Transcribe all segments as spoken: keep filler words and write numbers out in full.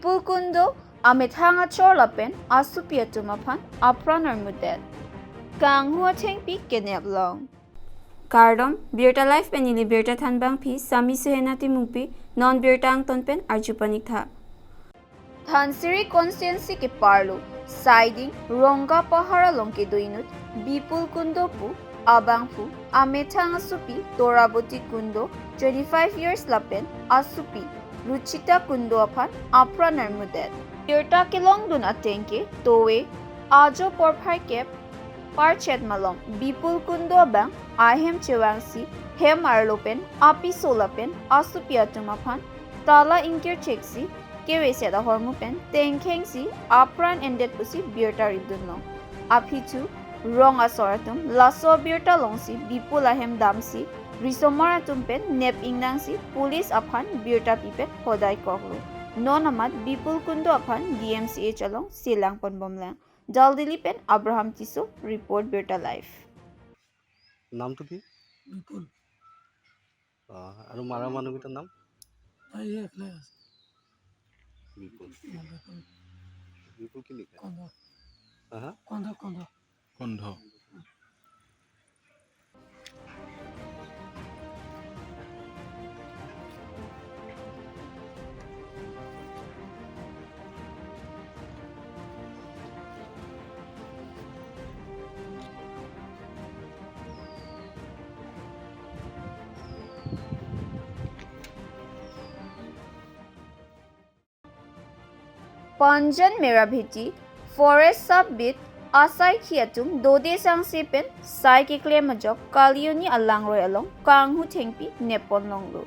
Bipul Kundo amethang achor lapen asopi atum aphan apran armudet. Kanghu athengpi kenep long. Kardom, Birta Live pen neli birta thanbangpi Sami Suhena Timungpi, non birta angton pen arju paniktha. Dhansiri constituency keparlo Saiding Rongga Pahar along kedo inut Bipul Kundo pu abangphu amethang asopi Toraboti Kundo, twenty-five years, lapen asopi Ruchita Kundo aphan apran armudet. Birta kelongdun ateng ke towe ajo porphai kep parchet malom Bipul Kundo abang ahem chevangsi hem arlo pen apiso lapen asopi atum aphan tala ingkir cheksi keveset ahormu pen tengkhengsi apran endet pusi birta ridun long. Aphi thu rong asor atum laso birta longsi Bipul ahem damsi risomar atum pen nep ingnangsi police aphan birta pi pen hodai koklo. Non amat Bipul Kundo aphan D M C H along selang ponbomlang. Dal Delhi pen Abraham Tisso report, Birta Live. নামটো কি? বিপুল। আহ, আৰু মাৰা মানুহকেইটাৰ নাম? তাই একলাই আছে। বিপুল। অ, বিপুল। বিপুল কি লিখে? কন্ধ। হা, হা? কন্ধ, কন্ধ। কন্ধ। Panjan Merabheti, Forest Sub Beat asaikhi atum dode sangse pen sai keklem ajok Kalioni alangroi along kanghu thengpi neppon longlo.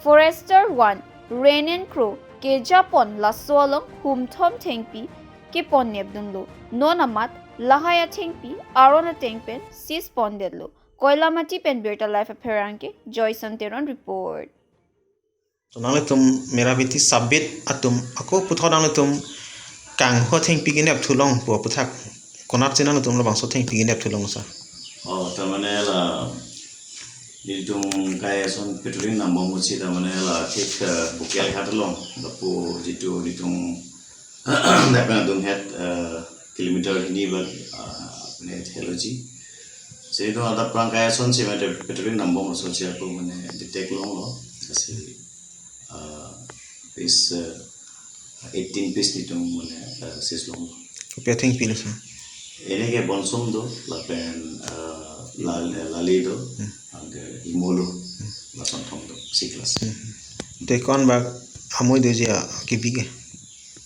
Forester one Renen Kro kejapon laso along humthom thengpi kepon nepdunlo. Non amat lahai athengpi aron ateng pen seize pondetlo. Koilamati pen Birta Live apherangke Joyson Teron report. To nanglitum Merabheti Sub Beat atum ako puthot nanglitum kanghu athengpi kenepthu long pu aputhak konatsi nanglitum labangso thengpi kenepthu long, sir? Oh, ta mane la nelitum kai ason patrolling nambom pusi ta mane la thik, eh, Bukialghat along lapu jitu nelitum lapen adung het, eh, kilometer hini bak, eh, mane theology. Si nelitum adap prang kai asonsi mane patrolling nambom asonsi ako mane detect longlo. Lasi, eh, piece, eh, eighteen piece nelitum mane, eh, seize longlo. Kopi athengpi lo, sir? Ini ke bonsum do, lapen, eh, lal-, lali do, Hmm. anke imolo, Hmm. lason thom do, C class. Hmm. Te ko-an bak amoi doji akibi ke?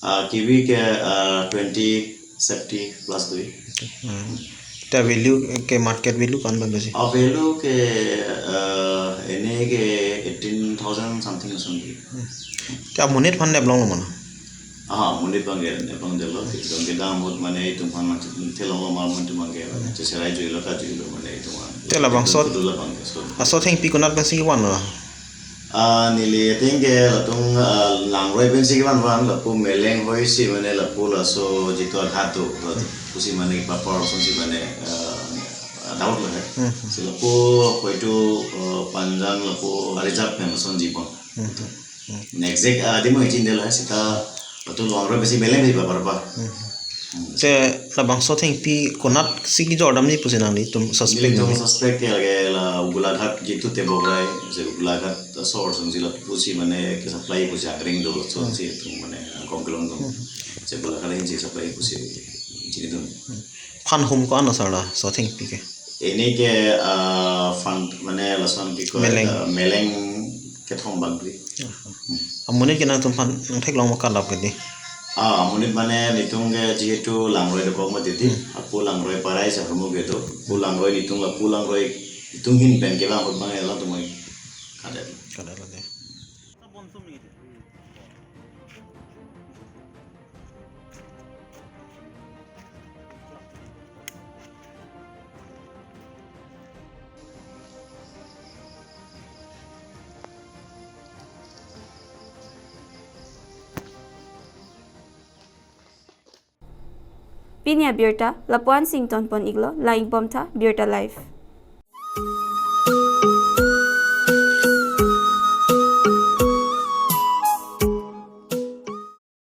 Ah, kibi ke, ah, twenty safety plus dui. Hmm. Te value ke, market value ko-an bak doji? Ah, value ke, ah, ini ke eighteen thousand something lason di. Hmm. Te amonit aphan neplonglo mane? Ah, amonit abang ke, neplongdetlo. Itum kedam ahut mane itum aphan thelonglo, mar itum abang ke, mane cheserai juilo, kajuilo mane itum aphan. Te labangso, itum labang ke, so. Laso thengpi konat pensi kevanlo? Ah, neli, I think ke latum, ah, langroi pensi kevan van, lapu Meleng hoisi mane lapu laso jitu aghat do, lapu si mane papa asonsi mane, ah, doubt lo he. Hmm, hmm. Si lapu hoitu, ah, Panjan lapu reserve pen asonji pon. Hmm, hmm, hmm. Exact, ah, adim ke chinine lo he, seta latum langroi pensi Meleng pensi papa papa. Hmm, hmm. Hmm. Te labangso thengpi konatsi kejordamji pusi nanglitum suspect? Nelitum nangji suspect ke lake la Golaghat jitu tebok rai, je Golaghat asor asonsi lapu si mane ke supply pusi angring do, so Hmm. si itum mane angkong kelong do. Hmm. Je Golaghat ahin si supply pusi chinidun. Hmm. Phan hum ko-an lo, sir, laso thengpi ke? Ini ke, ah, phan mane lason kiko, Meleng. Ah, Meleng kethom bak dui. Aha. Hmm. Amonit ke nangtumphan nangtheklong ma kalap ke di? Ah, amonit mane nelitum ke jihetu langroi dokok mati di. Hmm. Lapu langroi parai sa kamu gitu. Lapu langroi nelitum, lapu langroi nelitum ahin pen kevang ahut abang latum mai kadet. Kadet lo de. Pini abirta lapu-an si ingtonpon iklo, lang-ik bomtha Birta Live.